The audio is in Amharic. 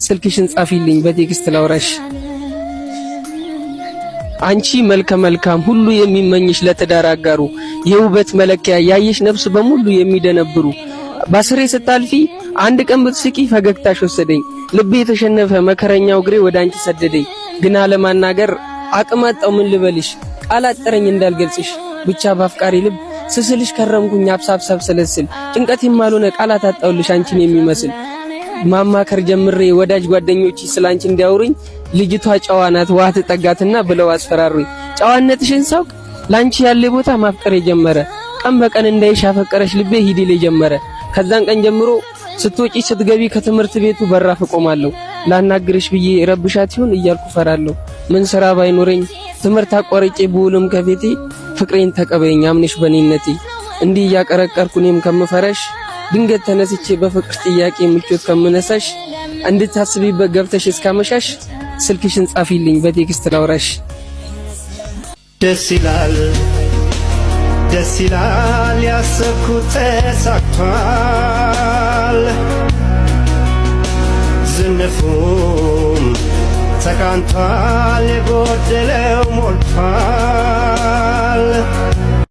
ስልክሽን ጻፊልኝ በ text ላውራሽ። አንቺ መልከ መልካም፣ ሁሉ የሚመኝሽ ለትዳር አጋሩ፣ የውበት መለኪያ፣ ያየሽ ነፍስ በሙሉ የሚደነብሩ፣ ባስሬ ስታልፊ አንድ ቀን ብትስቂ ፈገግታሽ ወሰደኝ። ልቤ የተሸነፈ መከረኛው እግሬ ወደ አንቺ ሰደደኝ። ግና ለማናገር አቅም አጣው፣ ምን ልበልሽ፣ ቃል አጠረኝ እንዳልገልጽሽ። ብቻ በአፍቃሪ ልብ ስስልሽ ከረምኩኝ አብሳብሳብ ስለስል ጭንቀት የማልሆነ ቃላት አጣውልሽ አንቺን የሚመስል። ማማከር ጀምሬ ወዳጅ ጓደኞች ስላንቺ እንዲያወሩኝ፣ ልጅቷ ጨዋ ናት ውሃ ትጠጋትና ብለው አስፈራሩኝ። ጨዋነትሽን ሳውቅ ላንቺ ያለ ቦታ ማፍቀር የጀመረ፣ ቀን በቀን እንዳይሽ ያፈቀረሽ ልቤ ሂድ ይል ጀመረ። ከዛን ቀን ጀምሮ ስትወጪ ስትገቢ ከትምህርት ቤቱ በራፍ እቆማለሁ። ላናግርሽ ብዬ ረብሻት ይሁን እያልኩ ፈራለሁ። ምን ስራ ባይኖረኝ፣ ትምህርት አቋርጬ ብውልም ከቤቴ፣ ፍቅሬን ተቀበይኝ አምነሽ በኔነቴ። እንዲህ እያቀረቀርኩ እኔም ከምፈረሽ፣ ድንገት ተነስቼ በፍቅር ጥያቄ ምቾት ከምነሳሽ፣ እንድታስቢበት ገብተሽ እስካመሻሽ ስልክሽን ጻፊልኝ በ text ላውራሽ። ደስ ይላል፣ ደስ ይላል፣ ያሰብኩት ተሳክቷል። ዝንፉም ተቃንቷል፣ የጎደለው ሞልቷል።